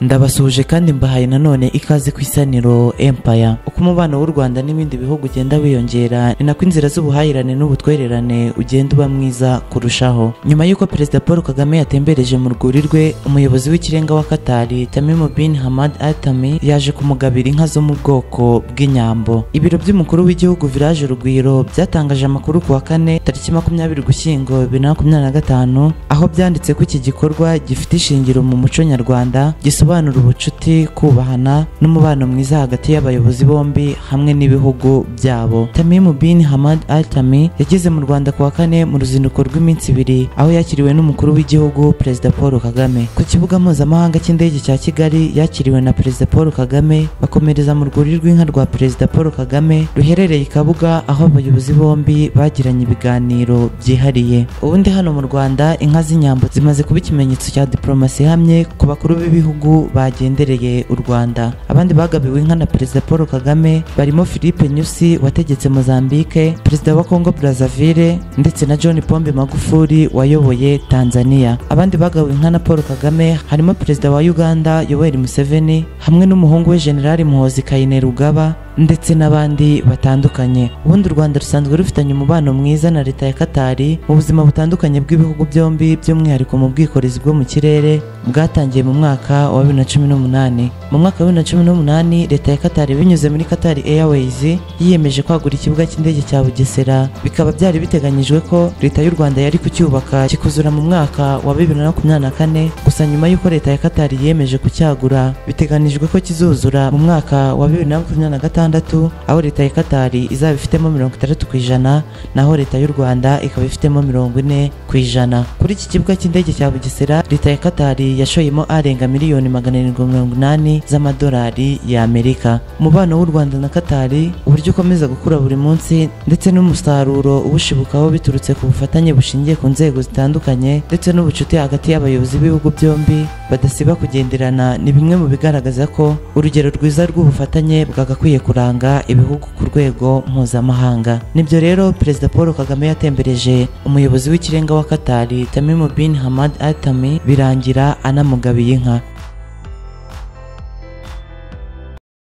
Ndabasuhuje kandi mbahaye nanone ikaze ku Isaniro Empire. Uko umubano w'u Rwanda n'ibindi bihugu ugenda wiyongera, ni nako inzira z'ubuhahirane n'ubutwererane ugenda uba mwiza kurushaho. Nyuma y'uko Perezida Paul Kagame yatembereje mu rwuri rwe, umuyobozi w'ikirenga wa Katari Tamim bin Hamad Al Thani yaje kumugabira inka zo mu bwoko bw'inyambo. Ibiro by'umukuru w'igihugu Village Urugwiro byatangaje amakuru ku wa kane tariki 20 Ugushyingo 2025, aho byanditse ko iki gikorwa gifite ishingiro mu muco nyarwanda, gisobanura ubucuti, kubahana n'umubano mwiza hagati y'abayobozi bombi hamwe n'ibihugu byabo. Tamim bin Hamad Al Thani yageze mu Rwanda ku wa kane mu ruzinduko rw'iminsi ibiri, aho yakiriwe n'umukuru w'igihugu Perezida Paul Kagame. Ku kibuga mpuzamahanga cy'indege cya Kigali yakiriwe na Perezida Paul Kagame, bakomereza mu rwuri rw'inka rwa Perezida Paul Kagame ruherereye i Kabuga, aho abayobozi bombi bagiranye ibiganiro byihariye. Ubundi hano mu Rwanda inka z'inyambo zimaze kuba ikimenyetso cya diplomasi ihamye ku bakuru b'ibihugu bagendereye u Rwanda. Abandi bagabiwe inka na Perezida Paul Kagame barimo Philippe Nyusi wategetse Mozambique, Perezida wa Congo Brazzaville ndetse na John Pombe Magufuli wayoboye Tanzania. Abandi bagabiwe inka na Paul Kagame harimo Perezida wa Uganda Yoweri Museveni hamwe n'umuhungu we General Muhoozi Kainerugaba ndetse n'abandi batandukanye. Ubundi u Rwanda rusanzwe rufitanye umubano mwiza na leta ya Katari mu buzima butandukanye bw'ibihugu byombi, by'umwihariko mu bwikorezi bwo mu kirere bwatangiye mu mwaka wa 2018. Mu mwaka wa 2018 leta ya Katari binyuze muri Qatar Airways yiyemeje kwagura ikibuga cy'indege cya Bugesera, bikaba byari biteganyijwe ko leta y'u Rwanda yari kucyubaka kikuzura mu mwaka wa 2024. Gusa nyuma y'uko leta ya Katari yiyemeje kucyagura, biteganijwe ko kizuzura mu mwaka wa 2026, aho leta ya Katari izaba ifitemo 60%, naho leta y'u Rwanda ikaba ifitemo 40%. Kuri iki kibuga cy'indege cya Bugesera leta ya Katari yashoyemo arenga miliyoni 780 z'amadolari ya Amerika. Umubano w'u Rwanda na Katari uburyo ukomeza gukura buri munsi ndetse n'umusaruro uwushibukaho biturutse ku bufatanye bushingiye ku nzego zitandukanye ndetse n'ubucuti hagati y'abayobozi b'ibihugu byombi badasiba kugenderana, ni bimwe mu bigaragaza ko urugero rwiza rw'ubufatanye bwagakwiye kuranga ibihugu ku rwego mpuzamahanga. Nibyo rero Perezida Paul Kagame yatembereje umuyobozi w'ikirenga wa Katari Tamim bin Hamad Al Thani, birangira anamugabiye inka.